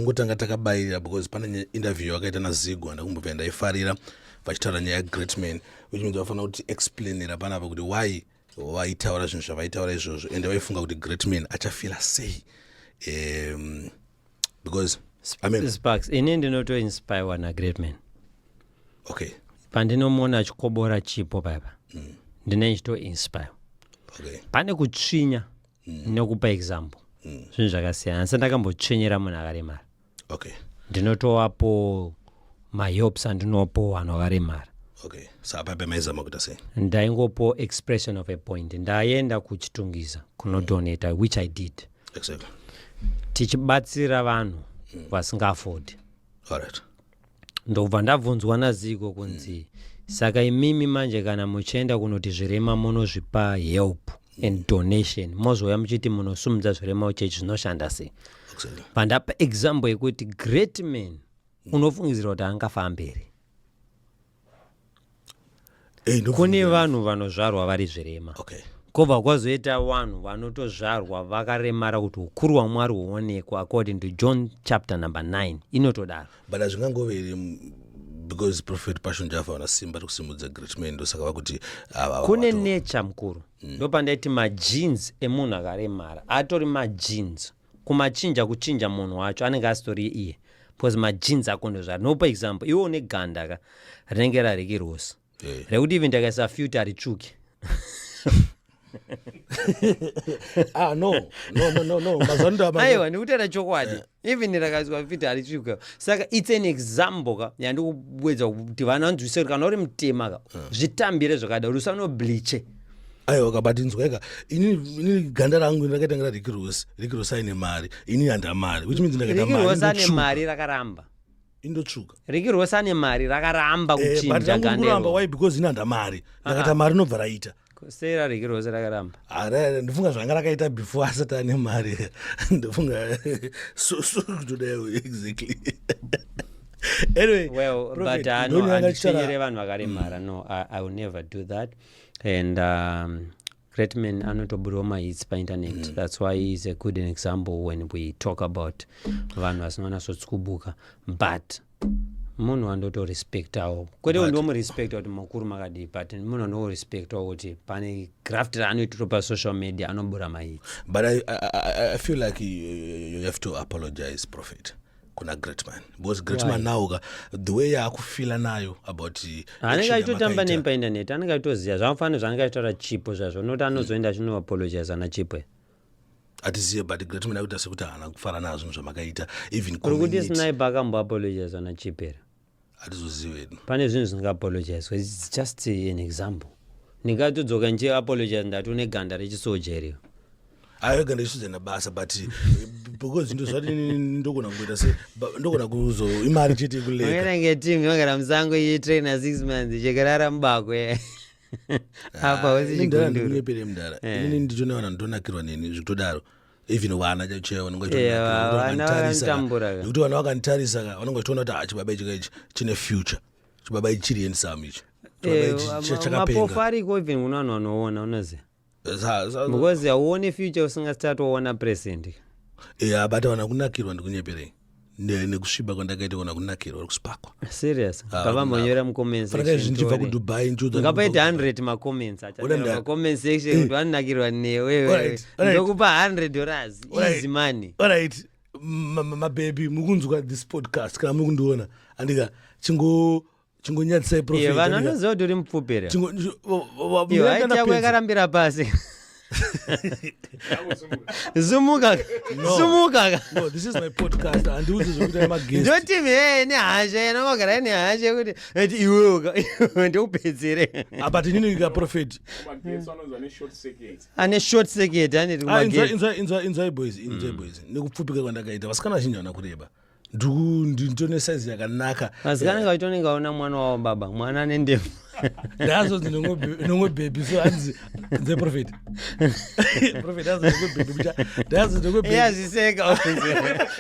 Ngotanga takabayirira because pane interview yakaita naZigo ndakumbobva ndaifarira vachitaura nyaya yagreat man, which means vafanira kuti explainera panapa kuti why vaitaura zvinhu zvavaitaura izvozvo, ende vaifunga kuti great man achafila sei, because I mean, Sparks, ini ndinotoinspirewa nagreat man. Pandinomuona achikobora chipo paipa, ndine ndichitoinspire. Pane kutsvinya nekupa example, zvinhu zvakasiyana. Asi ndakambotsvinyira munhu akaremara, ndinotovapo mahelps andinopo vanhu vakaremara. Okay, saka paipa maizama kuita sei? Ndaingopo expression of a point. Ndaenda kuChitungwiza kunodonata, which I did, tichibatsira vanhu vasingaafodi. Ndobva ndabvunzwa naZigo kunzi, "Saka imimi manje kana muchienda kunoti zvirema munozvipa help and donation, mozouya muchiti munosumudza zvirema uchechi, zvinoshanda sei?" Pandapa example yekuti great man, unofungidzira kuti angafambe here? Eh, kune vanhu vanozvarwa vari zvirema, kwobva kwazoita vanhu vanotozvarwa vakaremara kuti ukuru hwaMwari huonekwa, according to John chapter number 9 inotodaro. But hazvingangove here because Prophet Passion Java vana simba rekusimudza great man, ndosaka vakuti Kune nature, mukuru. Ndopandaiti magenes emunhu akaremara atori magenes, kumachinja kuchinja munhu wacho anenge asitori iye, because magenes ako ndozvari. Nopa example, iwe une ganda ka rinenge raRicky Ross, rekuti even ndakaisa filter haritsvuki. Ah, no, no, no, no, no, mazuva ano. Aiwa, ndikutaura chokwadi, even rakaiswa filter haritsvuki. Saka it's an example ka yandikuwedza kuti vanhu vanzwise kuti kana uri mutema ka, zvitambire zvakada kuti usanobleache. Aiwa ka, but inzweka, inini ganda rangu ndakaita ngera Ricky Ross. Ricky Ross aine mari, inini handina mari, which means ndakaita Ricky mari Ross ane indotsvuka. Mari rakaramba. Indotsvuka. Ricky Ross ane mari, rakaramba Eh, but kuchinja rangu ganda kuramba iro. Why? Because ini handina mari. Ndakaita mari inobva raita. Sera Ricky Ross rakaramba. Ndifunga zvanga rakaita before asati ane mari, ndifunga so kutodaiwo exactly. Anyway, Well, Prophet, but no, ndoni yanga handitsvinyire vanhu vakaremara. No, I will never do that. And great man anotoburawo mahits painternet. That's why he is a good example when we talk about vanhu vasinganatsotskubuka, but munhu wandotorespectawo, kwete kuti ndomurespecta kuti mukuru makadii, but munhu wandokurespectawo kuti pane graft raanoitiro pasocial media, anobura mahits. But I feel like you have to apologize, Prophet, kuna great man, because great Why? man now ka, the way yaakufila nayo about Anenge action achitotamba yamakaita. nemi painternet, anenge achitoziva zvanofanira zvaanenge achitaura chipo zvazvo, nokuti anozoenda achinoapologiza nachipo. Hatizive, but great man akuita sekuti haana kufara nazvo zvinhu zvamakaita, even Uri kuti community. Sniper akamboapologiza nachipo here? Hatizozive hedu. Pane zvinhu zvingaapologizwa. It's just an example. Ndingatodzoka ndichiapologize ndati une ganda rechisoja iriyo. Ayo, ganda rechisoja basa, but because ndo zvati ndogona kungoita se ndogona kuzo imari chete yekuleka. Unenge team yogara musango ichitraina 6 months, ichikarara mubakwe apa usi Ini mudhara, chigunduru. ndikunyepere mudhara. Inini ndichone vanhu ndonakirwa neni zvekutodaro, even vana chaivo vanonge Vana vanotambura ka. Nekuti vana vakanditarisa ka, vanonge vachitoona kuti, "Ah, chibaba ichi ka, ichi chine future, chibaba ichi chiri handsome ichi, chibaba ichi Mapofu chakapenga." ariko, even kuna vanhu vanoona, unoziva, because hauoni future usingasati waona present. Yeah, but vana kunakirwa, ndikunyeperei, nekusviba kwandakaita, kona kunakirwa kusipakwa. Serious? Ah, Ngavambonyora mucomment Fanaka izvi section. ndichibva Tione. kuDubai, nchiudza Ngapaite ndikubva kuDubai. 100 macomments Oda achanyorwa macomment section kuti vanonakirwa newe. Alright. Ndokupa $100. Easy money. Alright, mabebi, mukunzwa this podcast kana muri kundiona, andika chingonyadzisai prophet, Iye, vanhu andika. vanoziva kuti uri mupfupi here? Iyo Iyo haiti yako yakarambira pasi. Sumuka, sumuka. No, this is my podcast, handiudzi zvekuita nemaguest. Ndoti he nehasha, yanongogara nehasha yekuti eti iwewe ndikupedzere. Ah, but inini ka, prophet, Magetsi anonzi ane short circuit. Ane short circuit, aneti Ah, kumagetsi. inzwa, inzwa, inzwai boys, inzwai boys, nekupfupika kwandakaita, vasikana vazhinji vana kureba, nditone size yakanaka. Vasikana ngachitonenge vaona mwana wavo, baba, mwana ane ndebvu. Ndazonzi nomwe bhebhi, so hanzi nze prophet, prophet hanzi nomwe bhebhi mucha, ndazonzi nomwe bhebhi. Iyazviseka,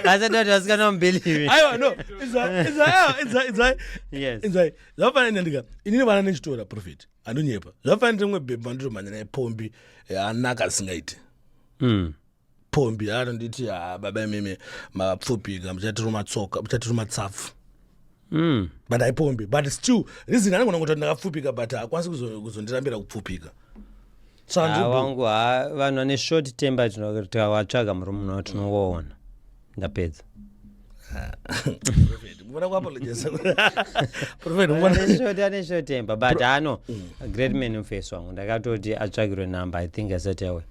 asati vati vasikana vamubelieve. Aiwa, no, inzwai, inzwai, aiwa, inzwai, inzwai. Yes. Inzwai, zvafanana ndika inini vana nechitora, prophet, handonyepa, zvafanana ndimwe bhebhi vanditomhanya naye pombi, anaka asingaiti. Haipombi, anonditi, "Ha, baba, imimi mapfupika, muchatiruma tsoka, muchatiruma tsapfu." But haipombi, but still reason anogona kuti ndakapfupika, but haakwanisi kuzondirambira kupfupika, saka Ah, wangu, ha, vanhu vane short temper tikawatsvaga murume muno tinongoona. Ndapedza. Prophet, mufana kuapologisa, Prophet, Ane short temper, but ano great man, mufesi wangu. Ndakatoti atsvagirwe number, I think asati awe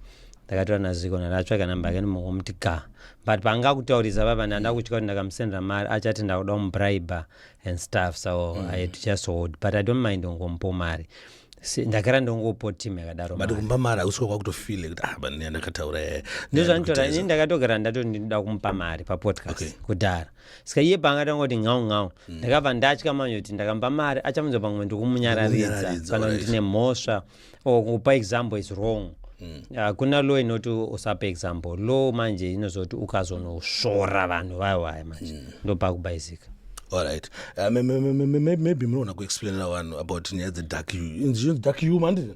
ndakatora naziko, ndatsvaga namba yake, ndimongomuti ga. But pangakutaurisa papa, ndanda kutya kuti ndakamusendera mari achati ndakuda kumubribe and stuff, so I had to just hold. But I don't mind ongomupo mari. Ndakara ndongopo team yakadaro But mari. Kumupa mari hakusvika kwakutofeel kuti, ah, but ndakataura Ndozvandinotora ini. Ndakatogara ndatoti ndinoda kumupa mari papodcast kudhara. Saka iye paangatangoti ngau ngau, ndakabva ndatya manje kuti ndakamupa mari achamunzwa pamwe ndikumunyararidza Ndikumunyararidza, kana ndine mhosva or kupa example is wrong. Hakuna law inoti usapa example. Law manje inozoti ukazonosvora vanhu vayo manje ndopakubaizika. Alright, maybe munoona kuexplainera vanhu about nyaya dzedark, dark humor, handiti?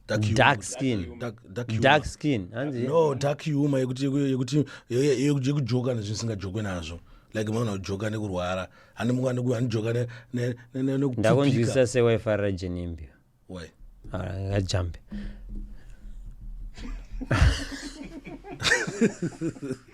Dark humor. Dark skin. Dark humor. Dark skin hanzi. No, dark humor yekuti yekujoka nezvisingajokwe nazvo, like maona kujoka nekurwara, handijoka nekupfupika. Ndakunzwisisa sewaifarira Ginimbi. Why? Ngajambe.